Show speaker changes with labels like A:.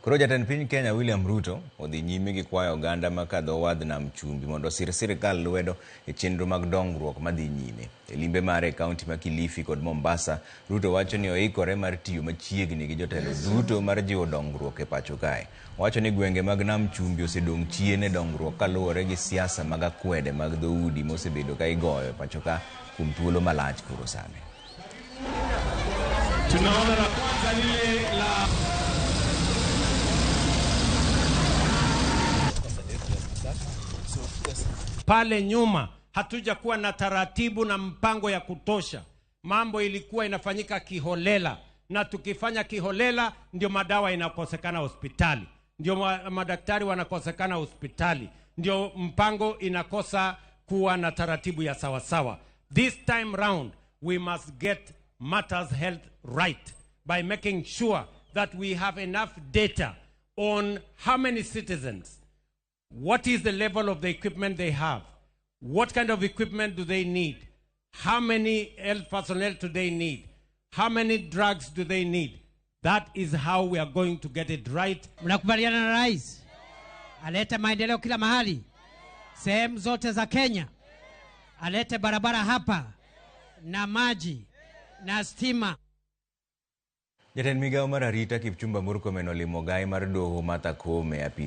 A: Koro jatend piny Kenya William Ruto odhi nyime gi kwayo oganda ma kadho wadh nam chumbi mondo osir sirikal lwedo e chenro mag dongruok madhi nyime. E limbe mare e kaunti ma Kilifi kod Mombasa, Ruto wacho ni oikore mar tiyo machiegni gi jotelo duto mar jiwo dongruok e pacho kae. Owacho ni gwenge mag nam chumbi osedong' chien e dongruok kaluwore gi siasa mag akwede mag dhoudi mosebedo ka igoyo e pacho ka kuom thuolo malach koro sani.
B: Tunaona la kwanza lile la
C: Pale nyuma hatujakuwa na taratibu na mpango ya kutosha. Mambo ilikuwa inafanyika kiholela, na tukifanya kiholela ndio madawa inakosekana hospitali, ndio madaktari wanakosekana hospitali, ndio mpango inakosa kuwa na taratibu ya sawasawa. This time round we must get matters health right by making sure that we have enough data on how many citizens, what is the level of the equipment they have, what kind of equipment do they need, how many health personnel do they need, how many drugs do they need. That is how we are going to get it right.
D: Mnakubaliana na rais alete maendeleo kila mahali, sehemu zote za Kenya, alete barabara hapa na maji na stima.
A: Jatend migao mar arita Kipchumba Murkomen olimo gai mar doho Martha Koome e apis.